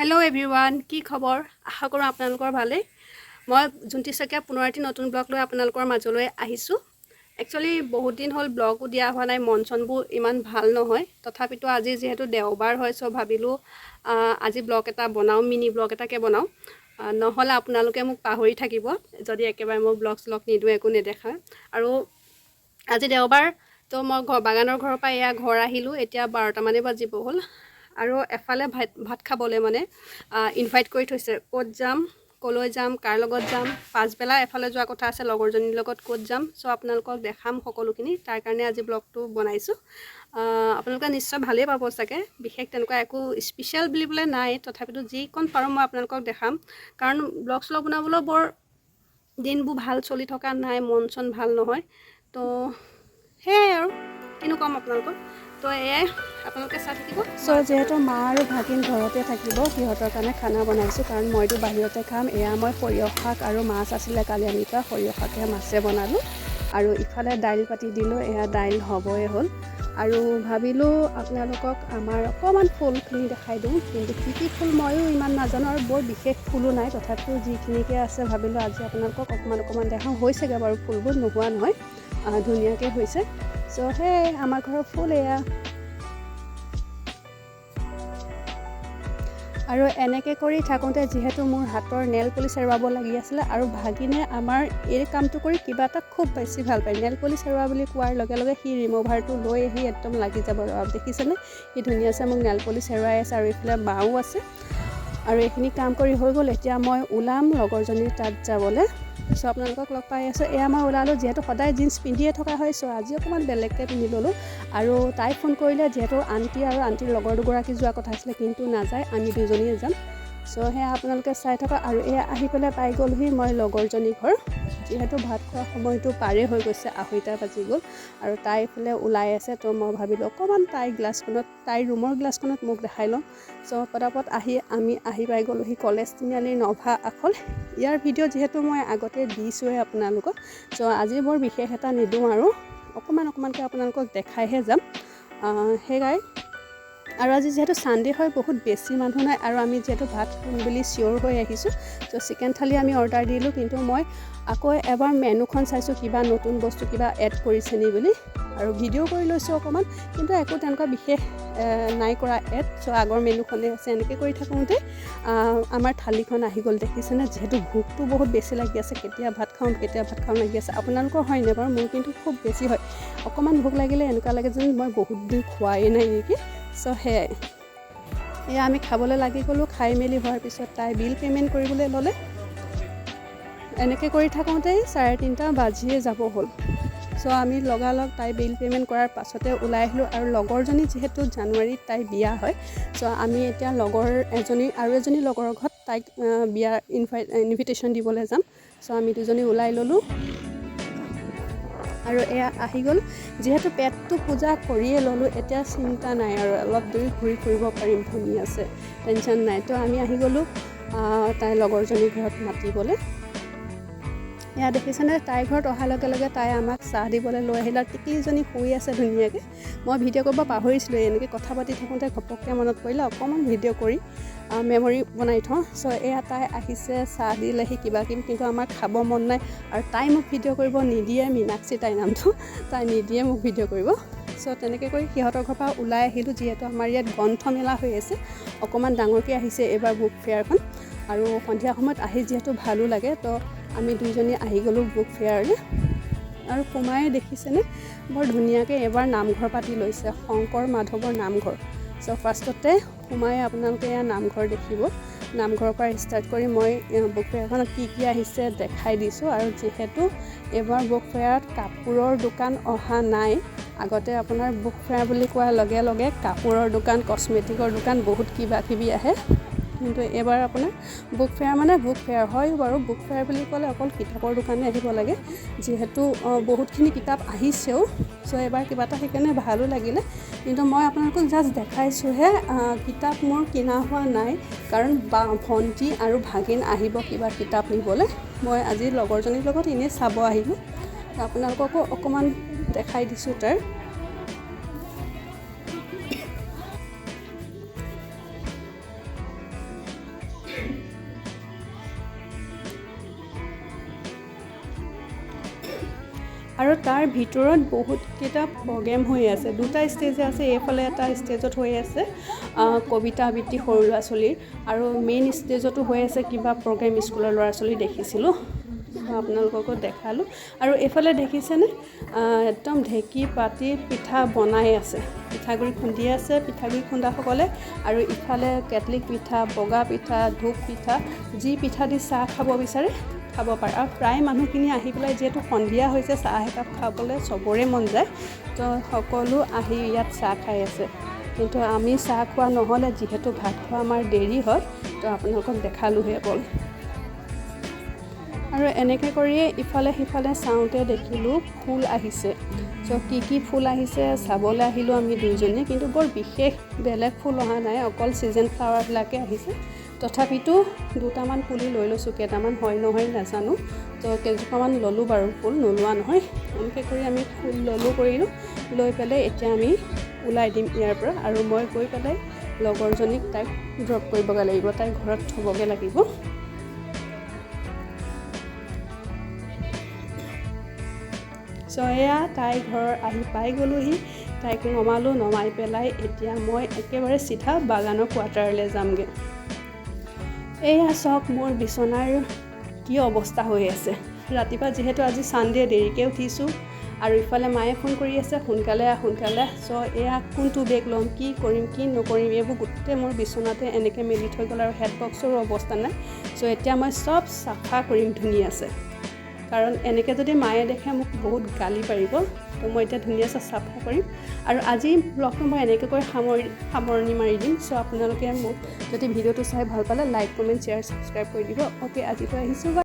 Hello' everyone, কি খবৰ? আশা কৰোঁ আপোনালোকৰ ভালেই। মই জোনটি শইকীয়া পুনৰ এটি নতুন ব্লগ লৈ আপোনালোকৰ মাজলৈ আহিছোঁ। একচুৱেলি বহুত দিন হ'ল ব্লগো দিয়া হোৱা নাই, মন চনবোৰ ইমান ভাল নহয়। তথাপিতো আজি যিহেতু দেওবাৰ হয়, চ' ভাবিলোঁ আজি ব্লগ এটা বনাওঁ, মিনি ব্লগ এটাকে বনাওঁ। নহ'লে আপোনালোকে মোক পাহৰি থাকিব যদি একেবাৰে মই ব্লগ শ্লগ নিদিওঁ, একো নেদেখাওঁ। আৰু আজি দেওবাৰ, তো মই বাগানৰ ঘৰৰ পৰা এয়া ঘৰ আহিলোঁ। এতিয়া 12টামানেই বাজিব হ'ল। আৰু এফালে ভাত খাবলৈ ইনভাইট কৰি থৈছে, ক'ত যাম, ক'লৈ যাম, কাৰ লগত যাম। পাছবেলা এফালে যোৱা কথা আছে লগৰজনীৰ লগত, ক'ত যাম, চ' আপোনালোকক দেখাম সকলোখিনি। তাৰ কাৰণে আজি ব্লগটো বনাইছোঁ। আপোনালোকে নিশ্চয় ভালেই পাব চাগে। বিশেষ তেনেকুৱা একো স্পেচিয়েল বুলিবলৈ নাই, তথাপিতো যিকণ পাৰোঁ মই আপোনালোকক দেখাম। কাৰণ ব্লগ শ্লগ বনাবলৈ বৰ দিনবোৰ ভাল চলি থকা নাই, মন চন ভাল নহয়। তো সেয়াই আৰু কিনো ক'ম আপোনালোকক। তো এয়াই, আপোনালোকে চাই থাকিব। চ' যিহেতু মা আৰু ভাগিন ঘৰতে থাকিব, সিহঁতৰ কাৰণে খানা বনাইছোঁ, কাৰণ মইতো বাহিৰতে খাম। এয়া মই সৰিয়হ শাক আৰু মাছ আছিলে কালি আনি থোৱা, সৰিয়হ শাকে মাছে বনালোঁ। আৰু ইফালে দাইল পাতি দিলোঁ, এয়া দাইল হ'বই হ'ল। আৰু ভাবিলোঁ আপোনালোকক আমাৰ অকণমান ফুলখিনি দেখাই দিওঁ, কিন্তু কি কি ফুল ময়ো ইমান নাজানো আৰু বৰ বিশেষ ফুলো নাই, তথাপিও যিখিনিকে আছে ভাবিলোঁ আজি আপোনালোকক অকণমান অকণমান দেখাওঁ। হৈছেগৈ বাৰু ফুলবোৰ, নোহোৱা নহয়, ধুনীয়াকৈ হৈছে। চ' সেয়াই আমাৰ ঘৰৰ ফুল এয়া। আৰু এনেকৈ কৰি থাকোঁতে যিহেতু মোৰ হাতৰ নেল পলিচ এৰুৱাব লাগি আছিলে, আৰু ভাগিনে আমাৰ এই কামটো কৰি কিবা এটা খুব বেছি ভাল পায়। নেল পলিচ এৰুৱা বুলি কোৱাৰ লগে লগে সি ৰিম'ভাৰটো লৈ আহি একদম লাগি যাব। আৰু দেখিছেনে সি ধুনীয়াছে মোক নেল পলিচ এৰুৱাই আছে। আৰু এইফালে মাও আছে। আৰু এইখিনি কাম কৰি হৈ গ'ল, এতিয়া মই ওলাম লগৰজনীৰ তাত যাবলৈ। চ' আপোনালোকক লগ পাই আছোঁ। এয়া মই ওলালোঁ, যিহেতু সদায় জিন্স পিন্ধিয়ে থকা হয়, চ' আজি অকণমান বেলেগকৈ পিন্ধি ল'লোঁ। আৰু তাই ফোন কৰিলে, যিহেতু আণ্টি আৰু আণ্টিৰ লগৰ দুগৰাকী যোৱা কথা আছিলে, কিন্তু নাযায়, আমি দুজনীয়ে যাম। চ' সেয়া আপোনালোকে চাই থকা। আৰু এয়া আহি পেলাই পাই গ'লহি মই লগৰজনীৰ ঘৰ। যিহেতু ভাত খোৱা সময়টো পাৰেই হৈ গৈছে, 2:30 বাজি গ'ল। আৰু তাই এইফালে ওলাই আছে, তো মই ভাবিলোঁ অকণমান তাইৰ ৰুমৰ গ্লাছখনত মোক দেখাই লওঁ। চ' পটাপট আহি আমি আহি পাই গ'লোহি কলেজ তিনিআলিৰ নভা আখল। ইয়াৰ ভিডিঅ' যিহেতু মই আগতে দিছোঁৱে আপোনালোকক, চ' আজি বৰ বিশেষ এটা নিদিওঁ আৰু অকণমান অকণমানকৈ আপোনালোকক দেখাইহে যাম। সেয়াই। আৰু আজি যিহেতু ছানডে হয়, বহুত বেছি মানুহ নাই। আৰু আমি যিহেতু ভাত খাম বুলি চিয়'ৰ হৈ আহিছোঁ, ত' চিকেন থালি আমি অৰ্ডাৰ দিলোঁ। কিন্তু মই আকৌ এবাৰ মেনুখন চাইছোঁ, কিবা নতুন বস্তু কিবা এড কৰিছে নি বুলি, আৰু ভিডিঅ' কৰি লৈছোঁ অকণমান, কিন্তু একো তেনেকুৱা বিশেষ নাই কৰা এড। চ' আগৰ মেনুখনেই আছে। এনেকৈ কৰি থাকোঁতে আমাৰ থালিখন আহি গ'ল। দেখিছেনে, যিহেতু ভোকটো বহুত বেছি লাগি আছে, কেতিয়া ভাত খাওঁ কেতিয়া ভাত খাওঁ লাগি আছে। আপোনালোকৰ হয়নে বাৰু? মোৰ কিন্তু খুব বেছি হয়। অকণমান ভোক লাগিলে এনেকুৱা লাগে যেন মই বহুত দিন খোৱাই নাই নেকি। চ' সেয়াই, এয়া আমি খাবলৈ লাগি গ'লোঁ। খাই মেলি হোৱাৰ পিছত তাই বিল পে'মেণ্ট কৰিবলৈ ল'লে। এনেকৈ কৰি থাকোঁতেই 3:30 বাজিয়ে যাব হ'ল। চ' আমি লগালগ তাই বিল পে'মেণ্ট কৰাৰ পাছতে ওলাই আহিলোঁ। আৰু লগৰজনী যিহেতু জানুৱাৰীত তাই বিয়া হয়, চ' আমি এতিয়া লগৰ এজনী আৰু এজনী লগৰৰ ঘৰত তাইক বিয়াৰ ইনভিটেশ্যন দিবলৈ যাম। চ' আমি দুজনী ওলাই ল'লোঁ। আৰু এয়া আহি গ'ল। যিহেতু পেটটো পূজা কৰিয়ে ল'লোঁ, এতিয়া চিন্তা নাই আৰু অলপ দূৰ ঘূৰি ফুৰিব পাৰিম ধুনীয়াছে, টেনশ্যন নাই। তো আমি আহি গ'লোঁ তাইৰ লগৰজনীৰ ঘৰত মাতিবলৈ। এয়া দেখিছেনে, তাইৰ ঘৰত অহাৰ লগে লগে তাই আমাক চাহ দিবলৈ লৈ আহিলে। আৰু টিকলিজনী শুই আছে ধুনীয়াকৈ। মই ভিডিঅ' কৰিব পাহৰিছিলোঁ, এনেকৈ কথা পাতি থাকোঁতে ঘপককৈ মনত পৰিলে, অকণমান ভিডিঅ' কৰি মেমৰি বনাই থওঁ। চ' এয়া তাই আহিছে, চাহ দিলেহি কিবা কিবি, কিন্তু আমাৰ খাব মন নাই। আৰু তাই মোক ভিডিঅ' কৰিব নিদিয়ে, মীনাক্ষী তাইৰ নামটো, তাই নিদিয়ে মোক ভিডিঅ' কৰিব। চ' তেনেকৈ কৰি সিহঁতৰ ঘৰৰ পৰা ওলাই আহিলোঁ। যিহেতু আমাৰ ইয়াত গ্ৰন্থমেলা হৈ আছে, অকণমান ডাঙৰকৈ আহিছে এইবাৰ বুক ফেয়াৰখন। আৰু সন্ধিয়া সময়ত আহি যিহেতু ভালো লাগে, তো আমি দুইজনী আহি গ'লোঁ বুক ফেয়াৰলৈ। আৰু সোমাই দেখিছেনে বৰ ধুনীয়াকৈ এইবাৰ নামঘৰ পাতি লৈছে, শংকৰ মাধৱৰ নামঘৰ। চ' ফাৰ্ষ্টতে সোমাই আপোনালোকে এয়া নামঘৰ দেখিব। নামঘৰৰ পৰা ষ্টাৰ্ট কৰি মই বুক ফেয়াৰখনত কি কি আহিছে দেখাই দিছোঁ। আৰু যিহেতু এইবাৰ বুক ফেয়াৰত কাপোৰৰ দোকান অহা নাই, আগতে আপোনাৰ বুক ফেয়াৰ বুলি কোৱাৰ লগে লগে কাপোৰৰ দোকান, কচমেটিকৰ দোকান, বহুত কিবা কিবি আহে। কিন্তু এইবাৰ আপোনাৰ বুক ফেয়াৰ মানে বুক ফেয়াৰ হয় বাৰু, বুক ফেয়াৰ বুলি ক'লে অকল কিতাপৰ দোকানেই আহিব লাগে, যিহেতু বহুতখিনি কিতাপ আহিছেও। চ' এইবাৰ কিবা এটা সেইকাৰণে ভালো লাগিলে। কিন্তু মই আপোনালোকক জাষ্ট দেখাইছোঁহে, কিতাপ মোৰ কিনা হোৱা নাই, কাৰণ ভণ্টি আৰু ভাগিন আহিব কিবা কিতাপ নিবলৈ। মই আজি লগৰজনীৰ লগত এনেই চাব আহিলোঁ, আপোনালোককো অকণমান দেখাই দিছোঁ তাৰ। আৰু তাৰ ভিতৰত বহুতকেইটা প্ৰগ্ৰেম হৈ আছে। দুটা ষ্টেজে আছে, এইফালে এটা ষ্টেজত হৈ আছে কবিতা আবৃত্তি সৰু ল'ৰা ছোৱালীৰ, আৰু মেইন ষ্টেজতো হৈ আছে কিবা প্ৰগ্ৰেম স্কুলৰ ল'ৰা ছোৱালী দেখিছিলোঁ, আপোনালোককো দেখালোঁ। আৰু এইফালে দেখিছেনে একদম ঢেঁকী পাতি পিঠা বনাই আছে, পিঠাগুড়ি খুন্দি আছে পিঠাগুড়ি খুন্দাসকলে। আৰু ইফালে কেটলি পিঠা, বগা পিঠা, ধূপ পিঠা, যি পিঠা দি চাহ খাব বিচাৰে খাব পাৰে। আৰু প্ৰায় মানুহখিনি আহি পেলাই যিহেতু সন্ধিয়া হৈছে, চাহ একাপ খাবলৈ চবৰে মন যায়, তো সকলো আহি ইয়াত চাহ খাই আছে। কিন্তু আমি চাহ খোৱা নহ'লে, যিহেতু ভাত খোৱা আমাৰ দেৰি হয়, তো আপোনালোকক দেখালোঁহে অকল। আৰু এনেকৈ কৰিয়ে ইফালে সিফালে চাওঁতে দেখিলোঁ ফুল আহিছে। চ' কি কি ফুল আহিছে চাবলৈ আহিলোঁ আমি দুইজনীয়ে, কিন্তু বৰ বিশেষ বেলেগ ফুল অহা নাই, অকল ছিজন ফ্লাৱাৰবিলাকে আহিছে। তথাপিতো দুটামান পুলি লৈ লৈছোঁ, কেইটামান হয় নহয় নাজানো, তো কেইজোপামান ল'লোঁ বাৰু ফুল, নোলোৱা নহয়। এনেকৈ কৰি আমি ফুল ল'লোঁ কৰিলোঁ, লৈ পেলাই এতিয়া আমি ওলাই দিম ইয়াৰ পৰা। আৰু মই গৈ পেলাই লগৰজনীক তাইক ড্ৰপ কৰিবগৈ লাগিব, তাইক ঘৰত থ'বগৈ লাগিব। চ' এয়া তাই ঘৰ আহি পাই গ'লোহি, তাইক নমালোঁ, নমাই পেলাই এতিয়া মই একেবাৰে চিধা বাগানৰ কোৱাৰ্টাৰলৈ যামগৈ। এয়া চাওক মোৰ বিচনাৰ কি অৱস্থা হৈ আছে। ৰাতিপুৱা যিহেতু আজি ছানডে, দেৰিকৈ উঠিছোঁ, আৰু ইফালে মায়ে ফোন কৰি আছে সোনকালে আহ সোনকালে। চ' এয়া কোনটো বেগ ল'ম, কি কৰিম কি নকৰিম, এইবোৰ গোটেই মোৰ বিচনাতে এনেকৈ মেলি থৈ গ'ল, আৰু হেড বক্সৰো অৱস্থা নাই। চ' এতিয়া মই চব চাফা কৰিম ধুনীয়াছে, কাৰণ এনেকৈ যদি মায়ে দেখে মোক বহুত গালি পাৰিব। তো মই এতিয়া ধুনীয়াছে চাফা কৰিম। আৰু আজি ব্লগটো মই এনেকৈ কৰি সামৰণি মাৰি দিম। চ' আপোনালোকে মোক যদি ভিডিঅ'টো চাই ভাল পালে লাইক, কমেণ্ট, শ্বেয়াৰ, ছাবস্ক্ৰাইব কৰি দিব। অ'কে, আজিলৈ আহিছোঁ, বাই।